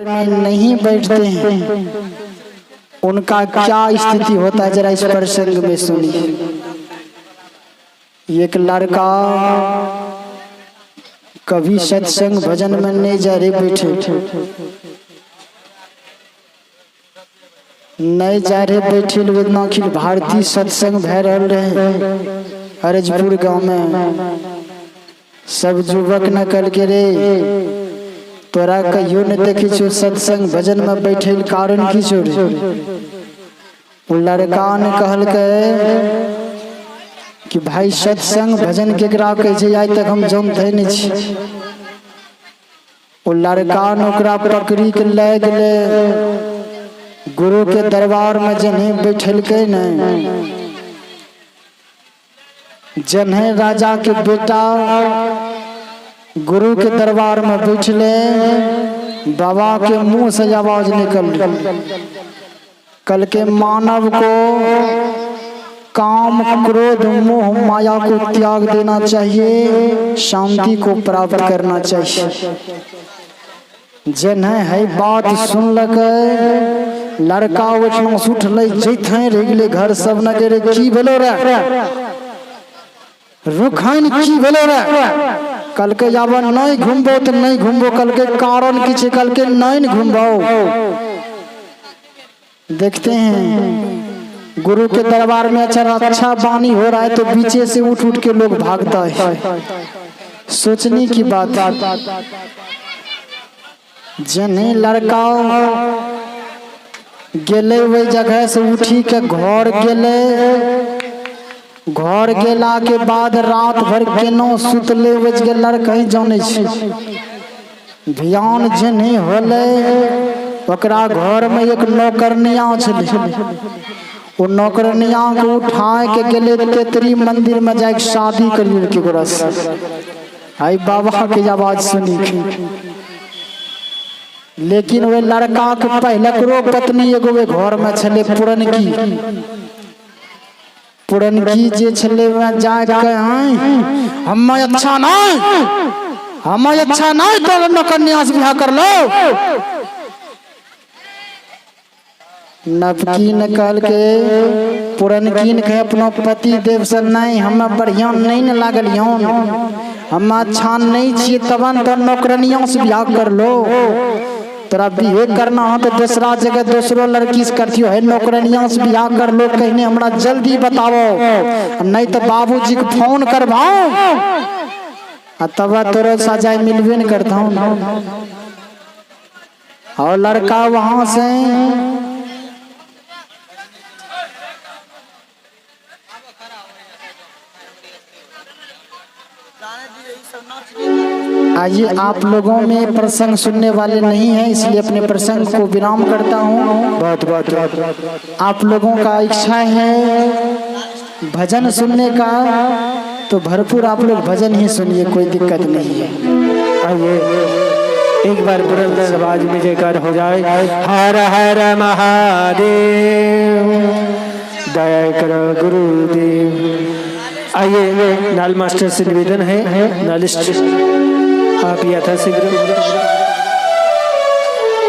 में नहीं बैठते हैं उनका क्या स्थिति होता है, जरा इस प्रसंग में सुनिए। एक लड़का कभी सत्संग भजन में नहीं जा रहे बैठे, नहीं जा रहे बैठे। अखिल भारतीय सत्संग भै रहल रहे हरजपुर गांव में। सब युवक न कल के रे, तोरा कहियो नहीं देखी छो सत्संग भजन में बैठे, कारण की छो रे? उ लड़का ने कहलकै कि भाई, सत्संग भजन केकरा कहै छै, आइ तक हम जानते नहीं छी। ओ लड़का ने ओकरा पकड़ी के लए गेलै गुरु के दरबार में। जन्हे बैठलकै ने, जन्हे राजा के बेटा गुरु के दरबार में बैठले, बाबा के मुंह से आवाज निकल कल के मानव को काम, क्रोध, मोह, माया को त्याग देना चाहिए, शांति को प्राप्त करना चाहिए। जन्हे है बात सुनलक, लड़का ओहिठमा से उठलै, जैथे रहि गेलै घर। सब न रे, की भेलो रे? रुखैन, की भेलो रे? कहलकै, आब नहीं घुमबो तऽ नहीं घुमबो। कहलकै, कारण की छै? कहलकै, नहीं घुमबो। देखते हैं, गुरु के दरबार में अच्छा अच्छा वाणी हो रहा है तो पीछे से उठ उठ के लोग भागता है। सोचने की बात। जने लड़का गेले वही जगह से उठी के घर गेले, घर गेला के बाद रात भर केनो सुतले बच के लड़का ही जाने छै। ध्यान जने होले, ओकरा घर में एक नौकरनिया छलै। ओ नौकरनिया के उठाए के गेले तेतरी मंदिर में जाके शादी करी के ओकरा से। हाय बाबा के आवाज सुनी के। लेकिन ओहि लड़का के पहिलकरो पत्नी एगो ओहि घर में छलै, पुरनकी। पुरनकी जे छलै, वएह जाके, हम अच्छा नहीं, हम अच्छा नहीं, तो नौकरनिया से बियाह कर लो। नवकीन कहलके, पुरनकीन के अपनो पति देव से, नहीं, हमें बढ़िया नहीं न लागल हन, हम अच्छा नहीं छियै, तबन तो नौकरनिया से बियाह कर लो। तोरा बिहे करना हो तो दूसरा जगह दूसरो लड़की से करतियो है, नौकरनिया से बियाह कर लो। कहने हमरा जल्दी बताओ, नहीं तो बाबूजी के फोन करवाओ आ तब तोरो सजाए मिलबे न करता हूँ। और लड़का वहां से आइए, आप लोगों में प्रसंग सुनने वाले नहीं हैं, इसलिए अपने प्रसंग को विराम करता हूँ। बहुत बहुत। आप लोगों का इच्छा है भजन सुनने का तो भरपूर आप लोग भजन ही सुनिए, कोई दिक्कत नहीं है। आइए, एक बार बुलंद आवाज में जयकार हो जाए, हर हर महादेव, दया करो गुरुदेव। आइए, नाल मास्टर से निवेदन है, नालिस्ट आप यथाशीघ्र